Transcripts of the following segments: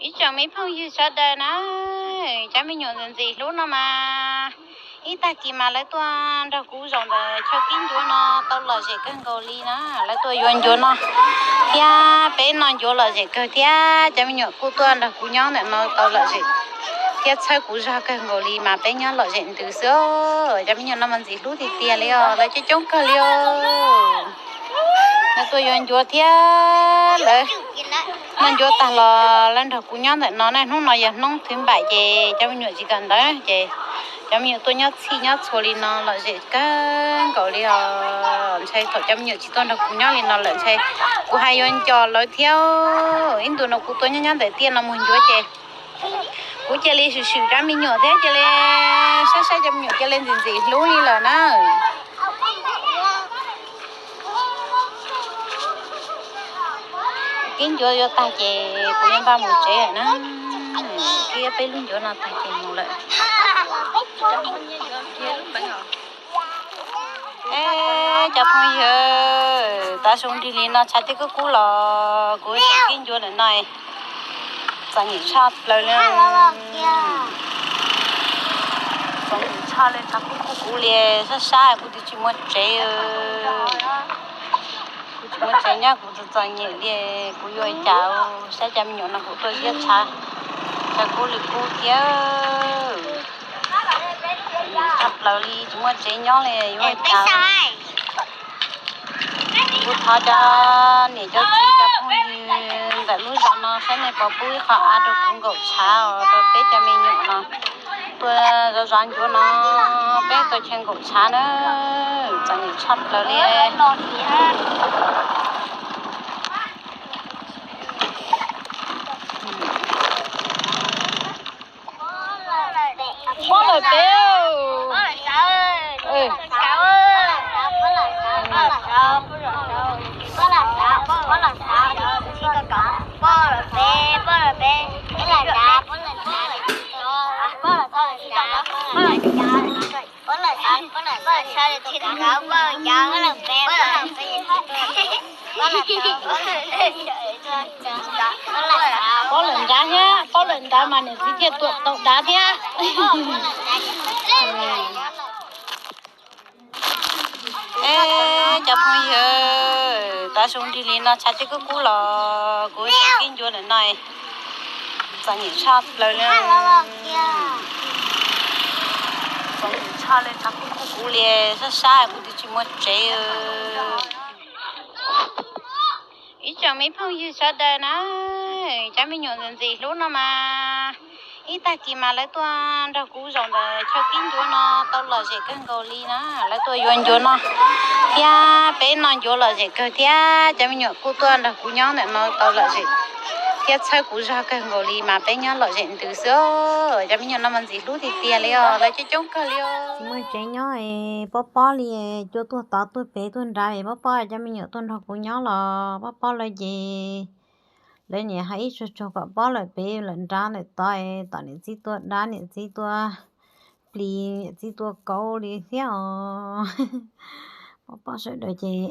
Ib tsoom me phooj ywg sawv daws na, cov me nyuam ntxim ntxim hlub no mas ib tag kis mas lawv tuaj nrog kuv zaum ntawm chaw kib ncuav no tau lom zem kawg nkaus li na. Lawv tuaj yuav ncuav no thiab peb noj ncuav lom zem kawg thiab cov me nyuam kuj tuaj nrog kuv nyob ntawm no tau lom zem thiab txhawb kuv zog kawg nkaus li mas peb nyob lom zem ntws xwb. Cov me nyuam no mas ntxim hlub tiag tiag li os, lawv coob coob kawg li os. Lawv tuaj yuav ncuav thiab lawv noj ncuav tag los lawv nrog kuv nyob ntawm no na. Hnub no yog hnub thib npaim ces cov me nyuam tsis kawm ntawv ces cov me nyuam tuaj nyob txhij nyob txhua li no lom zem kawg nkaus li os. Ntshai thaum cov me nyuam tsis tuaj nrog kuv nyob li no lawm ntshai kuv hais yuav nco lawv thiab. Ib ntus no kuv tuaj nyob nyob ntawm tiaj no mus ncuav ces kuv cia li swm swm cov me nyuam thiab cia li saib saib cov me nyuam cia li ntxim ntxim hlub li lawm na. Kib ncuav yuav tag ces kuv yuav npaj mus tsev lawm na. Kib peb lub ncuav no tag ces mus lawm. Es cov phooj ywg, tav su nrig li no tshav twb kub kub los kuv tseem kib ncuav ntawm no, txom nyem tshaj plaws li. Txom nyem tshaj li, tshav kub kub kuv li, sab sab kuv twb tsis muaj tsev. Kuv tsis muaj tsev nyob kuv txom txom nyem li, kuv yuav ua cas saib cov me nyuam no kuv tuaj ziab tshav, tshav kub li kub thiab. Tshaj plaws li tsis muaj tsev nyob li yuav ua cas. Kuv thov cov niam cov txiv cov phooj ywg ntawm lub zos no saib nej puas pub ib qho av rau kuv nkaum tshav os rau peb cov me nyuam no tuaj zov zov ncuav no, peb tuaj chaw nkaum tshav na, txom nyem tshaj plaws li. Pob lawm pem. Pob lawm nrad thiab, pob lawm nrad mas niam txiv thiaj tuam tau dav thiab. Es cov phooj ywg, tav su nrig li no tshav twb kub kub los kuv tseem kib ncuav ntawm no, txom nyem tshaj plaws li. Txom nyem tshaj li, tshav kub kub kuv li, sab sab kuv twb tsis muaj tsev. Ib tsoom me phooj ywg sawv daws na, cov me nyuam ntxim ntxim hlub no mas ib tag kis mas lawv tuaj nrog kuv zaum ntawm chaw kib ncuav no tau lom zem kawg nkaus li na. Lawv tuaj yuav ncuav no thiab peb noj ncuav lom zem kawg thiab cov me nyuam kuj tuaj nrog kuv nyob ntawm no tau lom zem thiab txhawb kuv zog kawg nkaus li mas peb nyob lom zem ntws xwb. Cov me nyuam no mas ntxim hlub tiag tiag li os, lawv coob coob kawg li os. Tsis muaj tsev nyob es pob pob li, cua tuaj tod tuaj pem tuaj nrad es pob pob cov me nyuam tuaj nrog kuv nyob los pob pob lawv ces lawv niam hais ib tsuag tsuag kom pob lawm pem lawm nrad lawm tod es tom niam txiv tua dab niam txiv tua plis niam txiv tua kauv li thiab os. Pob pob sawv daws ces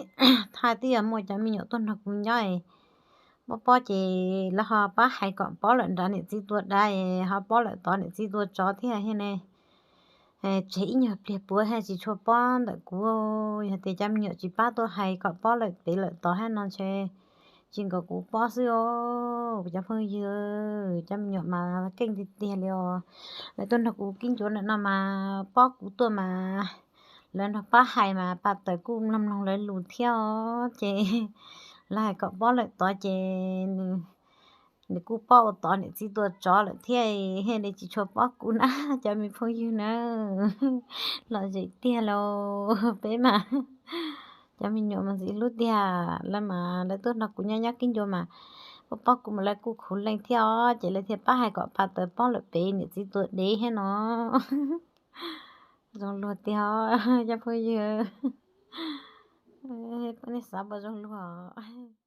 thaj twb yog muaj cov me nyuam tuaj nrog kuv nyob es pob pob ces lawv ho pab hais kom pob lawm nrad niam txiv tua dab es ho pob lawm tod niam txiv tua tsov thiab thiab ne. Tseg ib nyuag pliag puav thiaj tsis tshua pob ntawm kuv. Yog tias cov me nyuam tsis pab tuaj hais kom pob lawm pem lawm tod thiab no ntshe tsis nkaus kuv pob xwb os. Kuv cov phooj ywg, cov me nyuam mas keej tiag tiag li os. Lawv tuaj nrog kuv kib ncuav ntawm no mas pob kuv tuaj mas lawv nrog pab hais mas pab tawm kuj mloog mloog lawv lus thiab os. Ces lawv hais kom pob lawm tod ces nws kuj pob ua tod niam txiv tua tsov lawm thiab thiaj li tsis tshua pob kuv na. Cov me phooj ywg na, lom zem tiag lauj peb mas. Cov me nyuam mas ntxim hlub tiag, lawv mas lawv tuaj nrog kuv nyob nyob kib ncuav mas pob pob kuv mas lawv kuj khuv leej thiab os, ces lawv thiaj pab hais kom pab tawm pob lawm pem niam txiv tua dev thiab no. Zoo luag tiag os cov phooj ywg, nej xav puas zoo luag os.